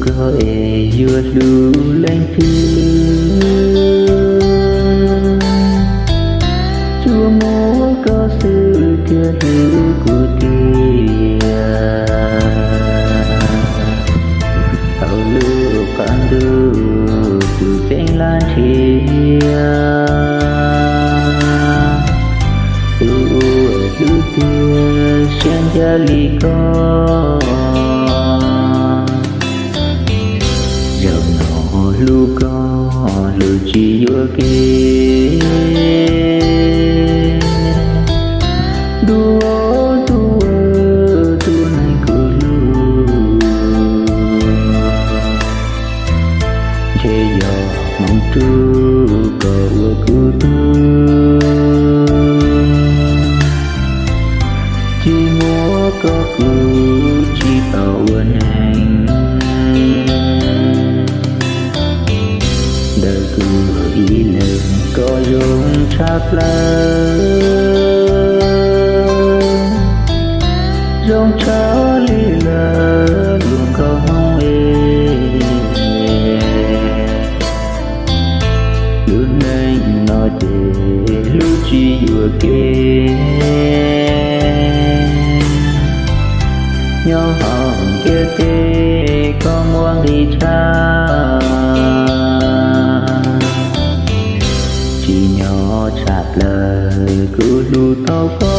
Koj es yuav hlub leej twg, tsuas muaj koj xwb thiaj hlub kuv tiag. Thaum lub qab ntuj tus txeeb laj nrhiav, tus uas hlub tiag siab ncav li koj, zaum no hlub koj hlub tsis yuam kev. Ntuj, ntuj, tus neeg kuv hlub, ntshe yog hmoov ruj koj ua kuv tug. Tsis muaj koj kuv tsis tau ua neeg, ntawm kuv ib leeg koj zoo tshaj plaws, zoo tshaj li lawv lub nkauj hmoob es. Lub neej no ces hlub tsis yuam kev, nyob hauv ntiaj teb koj muaj nqis tshaj. Tsim nyog tshaj plaws kuv hlub tau koj,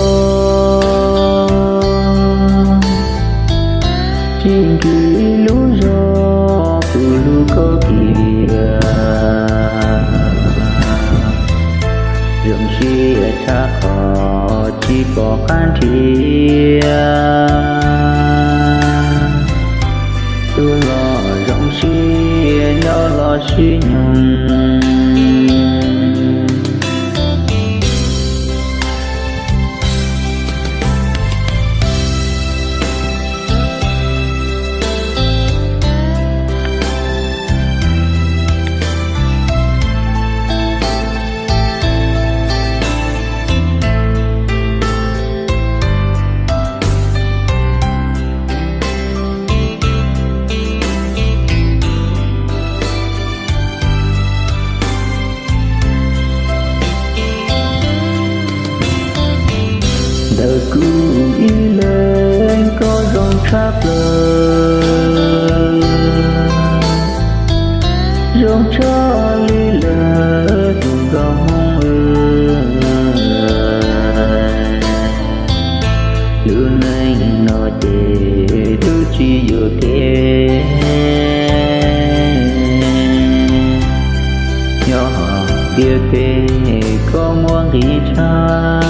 tsis nkig lub zog kuv hlub koj kiag. Zoo siab tshaj qhov tsis pom qab nrhiav, tuag los zoo siab nyob los sib nyoog. Ntawm kuv ib leeg koj zoo tshaj plaws, zoo tshaj li lawv tus nkauj hmoob. Lub neej no ces hlub tsis yuam kev, nyob hauv ntiaj teb koj muaj nqis tshaj.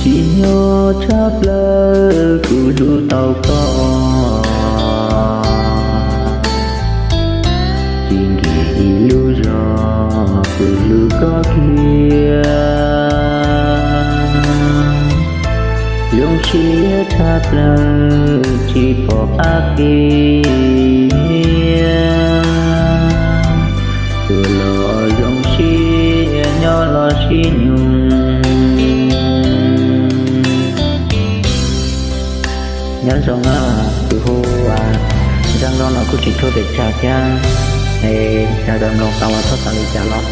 Tsim nyog tshaj plaws kuv hlub tau koj, tsis nkig lub zog kuv hlub koj kiag. Zoo siab tshaj plaws tsis pom qab kev, tuag los zoo siab nyob los sib nyoog. Nyob zoo na, kuv hu zaj nkauj no kuj tsis tshua pes tsawg thiab, es sawv daws mloog tau los txhob xav li cas los.